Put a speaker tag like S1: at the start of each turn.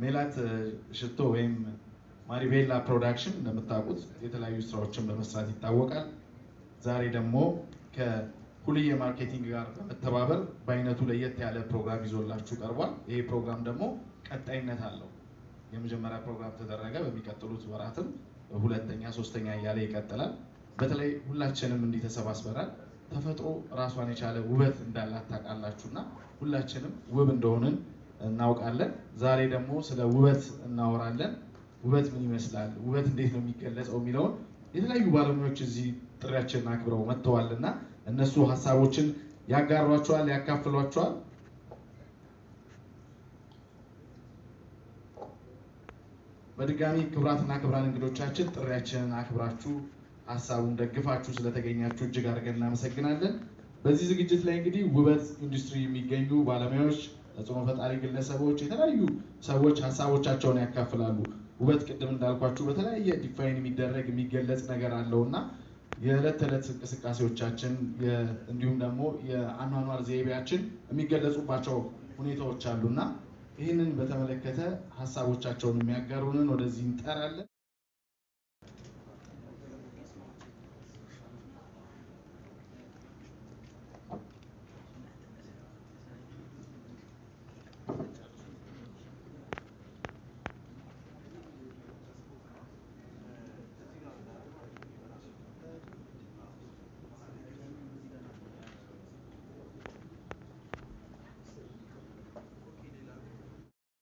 S1: ሜላት ሽቶ ወይም ማሪቤላ ፕሮዳክሽን እንደምታውቁት የተለያዩ ስራዎችን በመስራት ይታወቃል። ዛሬ ደግሞ ከሁልዬ ማርኬቲንግ ጋር በመተባበር በአይነቱ ለየት ያለ ፕሮግራም ይዞላችሁ ቀርቧል። ይሄ ፕሮግራም ደግሞ ቀጣይነት አለው። የመጀመሪያ ፕሮግራም ተደረገ። በሚቀጥሉት ወራትም ሁለተኛ፣ ሶስተኛ እያለ ይቀጥላል። በተለይ ሁላችንም እንዲህ ተሰባስበናል። ተፈጥሮ ራሷን የቻለ ውበት እንዳላት ታውቃላችሁና ሁላችንም ውብ እንደሆንን እናውቃለን። ዛሬ ደግሞ ስለ ውበት እናወራለን። ውበት ምን ይመስላል፣ ውበት እንዴት ነው የሚገለጸው የሚለውን የተለያዩ ባለሙያዎች እዚህ ጥሪያችንን አክብረው መጥተዋልና እነሱ ሀሳቦችን ያጋሯቸዋል፣ ያካፍሏቸዋል። በድጋሚ ክቡራትና ክቡራን እንግዶቻችን ጥሪያችንን አክብራችሁ ሀሳቡን ደግፋችሁ ስለተገኛችሁ እጅግ አድርገን እናመሰግናለን። በዚህ ዝግጅት ላይ እንግዲህ ውበት ኢንዱስትሪ የሚገኙ ባለሙያዎች፣ ተጽዕኖ ፈጣሪ ግለሰቦች፣ የተለያዩ ሰዎች ሀሳቦቻቸውን ያካፍላሉ። ውበት ቅድም እንዳልኳችሁ በተለያየ define የሚደረግ የሚገለጽ ነገር አለው እና የዕለት ተዕለት እንቅስቃሴዎቻችን እንዲሁም ደግሞ የአኗኗር ዘይቤያችን የሚገለጹባቸው ሁኔታዎች አሉና ይህንን በተመለከተ ሀሳቦቻቸውን የሚያጋሩንን ወደዚህ እንጠራለን።